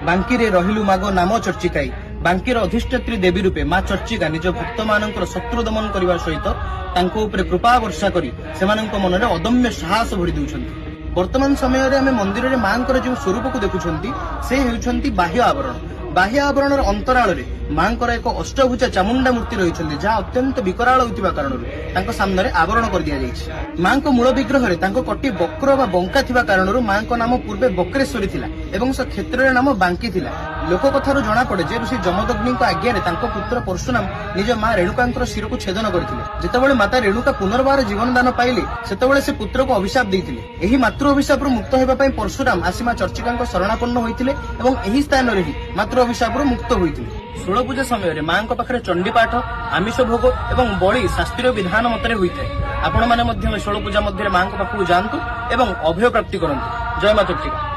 ବାଙ୍କିରେ ରହିଲୁ ମାଗ ନାମ ଚର୍ଚ୍ଚିକାଇ। ବାଙ୍କିର ଅଧିଷ୍ଠାତ୍ରୀ ଦେବୀ ରୂପେ ମା ଚର୍ଚ୍ଚିକା ନିଜ ଭକ୍ତମାନଙ୍କର ଶତ୍ରୁ ଦମନ କରିବା ସହିତ ତାଙ୍କ ଉପରେ କୃପା ବର୍ଷା କରି ସେମାନଙ୍କ ମନରେ ଅଦମ୍ୟ ସାହସ ଭରି ଦେଉଛନ୍ତି। ବର୍ତ୍ତମାନ ସମୟରେ ଆମେ ମନ୍ଦିରରେ ମାଙ୍କର ଯେଉଁ ସ୍ୱରୂପକୁ ଦେଖୁଛନ୍ତି, ସେ ହେଉଛନ୍ତି ବାହ୍ୟ ଆବରଣ। ବାହ୍ୟ ଆବରଣର ଅନ୍ତରାଳରେ ମାଙ୍କର ଏକ ଅଷ୍ଟଭୁଜା ଚାମୁଣ୍ଡା ମୂର୍ତ୍ତି ରହିଛନ୍ତି, ଯାହା ଅତ୍ୟନ୍ତ ବିକରାଳ ହୋଇଥିବା କାରଣରୁ ତାଙ୍କ ସାମ୍ନାରେ ଆବରଣ କରିଦିଆଯାଇଛି। ମାଙ୍କ ମୂଳ ବିଗ୍ରହରେ ତାଙ୍କ କଟି ବକ୍ର ବା ବଙ୍କା ଥିବା କାରଣରୁ ମାଙ୍କ ନାମ ପୂର୍ବେ ବକ୍ରେଶ୍ୱରୀ ଥିଲା ଏବଂ ସେ କ୍ଷେତ୍ରର ନାମ ବାଙ୍କି ଥିଲା। ଲୋକକଥାରୁ ଜଣାପଡେ ଯେ ଋଷି ଯମଦଗ୍ନିଙ୍କ ଆଜ୍ଞାରେ ତାଙ୍କ ପୁତ୍ର ପରଶୁରାମ ନିଜ ମା ରେଣୁକାଙ୍କର ଶିରକୁ ଛେଦନ କରିଥିଲେ। ଯେତେବେଳେ ମାତା ରେଣୁକା ପୁନର୍ବାର ଜୀବନ ଦାନ ପାଇଲେ, ସେତେବେଳେ ସେ ପୁତ୍ରକୁ ଅଭିଶାପ ଦେଇଥିଲେ। ଏହି ମାତୃ ଅଭିଶାପରୁ ମୁକ୍ତ ହେବା ପାଇଁ ପରଶୁରାମ ଆସି ମା ଚର୍ଚ୍ଚିକାଙ୍କ ଶରଣାପନ୍ନ ହୋଇଥିଲେ ଏବଂ ଏହି ସ୍ଥାନରେ ହିଁ ମାତୃ ଅଭିଶାପରୁ ମୁକ୍ତ ହୋଇଥିଲେ। ଷୋଳ ପୂଜା ସମୟରେ ମାଙ୍କ ପାଖରେ ଚଣ୍ଡୀପାଠ, ଆମିଷ ଭୋଗ ଏବଂ ବଳି ଶାସ୍ତ୍ରୀୟ ବିଧାନ ମତରେ ହୋଇଥାଏ। ଆପଣମାନେ ମଧ୍ୟ ଷୋଳ ପୂଜା ମଧ୍ୟରେ ମାଙ୍କ ପାଖକୁ ଯାଆନ୍ତୁ ଏବଂ ଅଭୟ ପ୍ରାପ୍ତି କରନ୍ତୁ। ଜୟ ମା ଚର୍ଚ୍ଚିକା।